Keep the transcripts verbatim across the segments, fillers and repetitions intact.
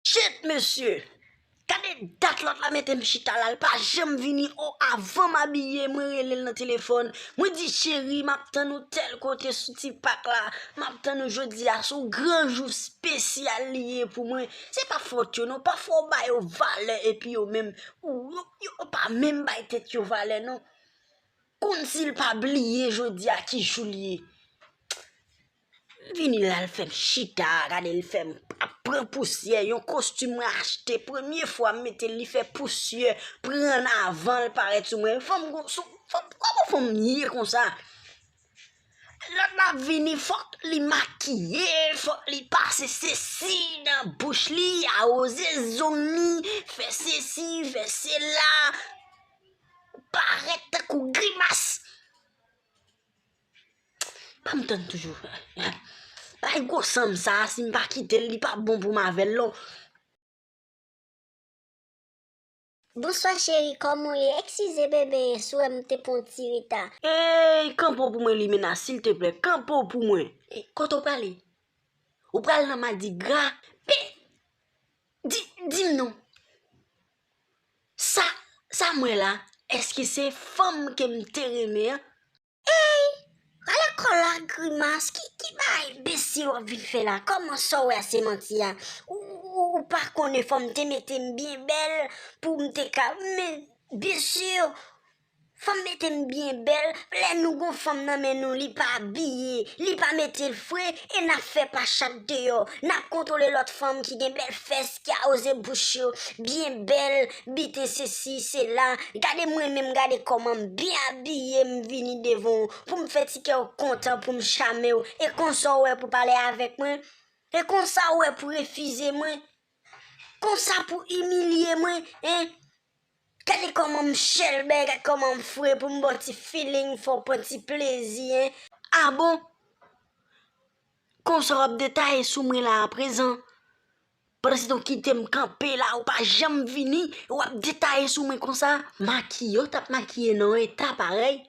Shit, mesye! Gade dat lòt la mete m chita la, l pa janm vini. O, avan m abiye, mwen rele l nan telefòn. Mwen di, cheri, m ap tann ou tèl kote sou ti pak la. M ap tann ou jodi a, se yon gran jou espesyal li ye pou mwen. Se pa fòt yo non, pafwa w ba yo valè epi yo menm, ou, yo, yo pa menm bay tèt yo valè non. Kòmsi l pa bliye jodi a ki jou l ye. M vini la, l fè m chita, gade l fè m ap pran pousyè, yon kostim mwen achte, premye fwa m mete l, li fè pousyè, pran ann avan l parèt sou mwen. Fanm gon, sou, fanm, kòman fanm ye konsa? Lòt la vini, fòk li makiye, fòk li pase sesi nan bouch li, awoze zong li, fè sesi, fè sela, parèt tankou grimas. Ban m tann toujou. Bay gwo san m sa, si m pa kite l, li p ap bon pou m avè l non. Bonswa cheri, kòman w ye? Eskize bebe, si w wè m te pran yon ti reta. Ey, kanpe w pou mwen Limena, silteplè, kanpe w pou mwen. E, kote w prale? Ou pral nan madigra? Pe, di, di m non. Sa, sa m wè la, èske se fanm ke m te renmen an? Ey! Rale kò la, grimas, ki, ki bagay enbesil w ap vin fè la? Kòman sa w wè a se manti a? Ou, ou, ou pa konnen fò m te mete m byen bèl pou m te ka, men, byen si, fò m mete m byen bèl. Lè nou gon fanm nan men nou, li pa abiye, li pa mete l fre, e n ap fè pa chat deyò. N ap kontwole lòt fanm ki gen bèl fès, ki awoze bouch yo, byen bèl, biten sesi, sela. Gade mwen menm, gade kòman m byen abiye, m vini devan w pou m fè ti kè w kontan, pou m chame w. E konsa w wè pou pale avèk mwen? E konsa w wè pou refize mwen? Konsa pou imilye mwen, en? Gade kòman m chèlbè, gade kòman m fre pou m ba w ti feeling, fè w pran ti plezi, en? A bon? Konsa w ap detaye sou mwen la aprezan? Pandansetan w kite m kanpe la, ou pa janm vini, w ap detaye sou mwen konsa? Makiye, w t ap makiye nan yon eta parèy?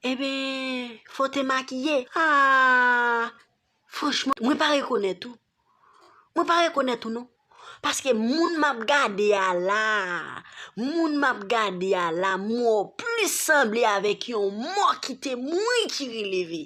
Ebyen, fò w te makiye. Ah, franchman, mwen pa rekonèt ou. Mwen pa rekonèt ou non. Paske moun m ap gade a la, moun m ap gade a la, m wè w plis sanble avèk yon mò ki te mouri ki releve.